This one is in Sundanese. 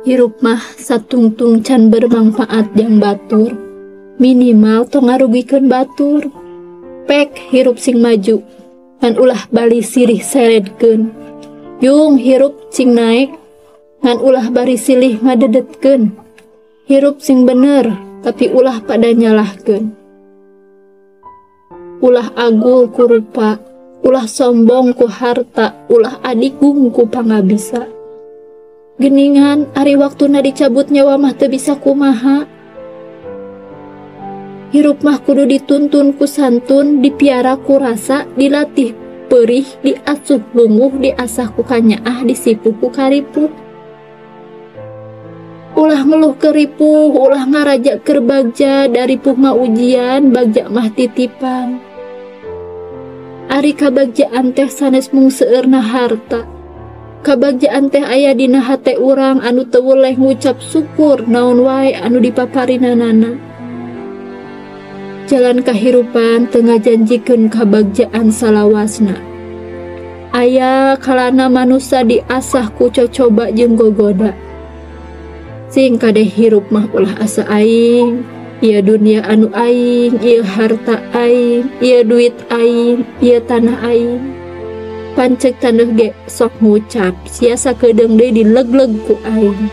Hirup mah satungtung can bermanfaat jang batur, minimal tong ngarugikeun batur. Pek hirup sing maju, ngan ulah bali sirih seredkeun. Yung hirup sing naek, ngan ulah bari silih ngadedetkeun. Hirup sing bener, tapi ulah pada nyalahkeun. Ulah agul ku rupa, ulah sombong ku harta, ulah adigung ku pangabisa. Geningan ari waktuna dicabut nyawa mah teu bisa kumaha. Hirup mah kudu dituntun ku santun, dipiara ku rasa, dilatih perih, diasuh lunguh, diasah ku kanyaah, disipuh ku karipuh. Ulah ngeluh keripuh, ulah ngaraja keur bagja, daripuh mah ujian, bagja mah titipan. Ari kabagjaan teh sanes mung seueurna harta. Kabagjaan teh aya dina hate urang anu teu weleh ngucap syukur naon wae anu dipaparinanana. Jalan kahirupan teu ngajanjikeun kabagjaan salawasna. Aya kalana manusa diasah ku cocoba jeung gogoda. Sing kade hirup mah ulah asa aing, ieu dunia anu aing, ieu harta aing, ieu duit aing, ieu tanah aing. Pancek taneuh ge sok ngucap, sia sakedeung deui dilegleg ku aing.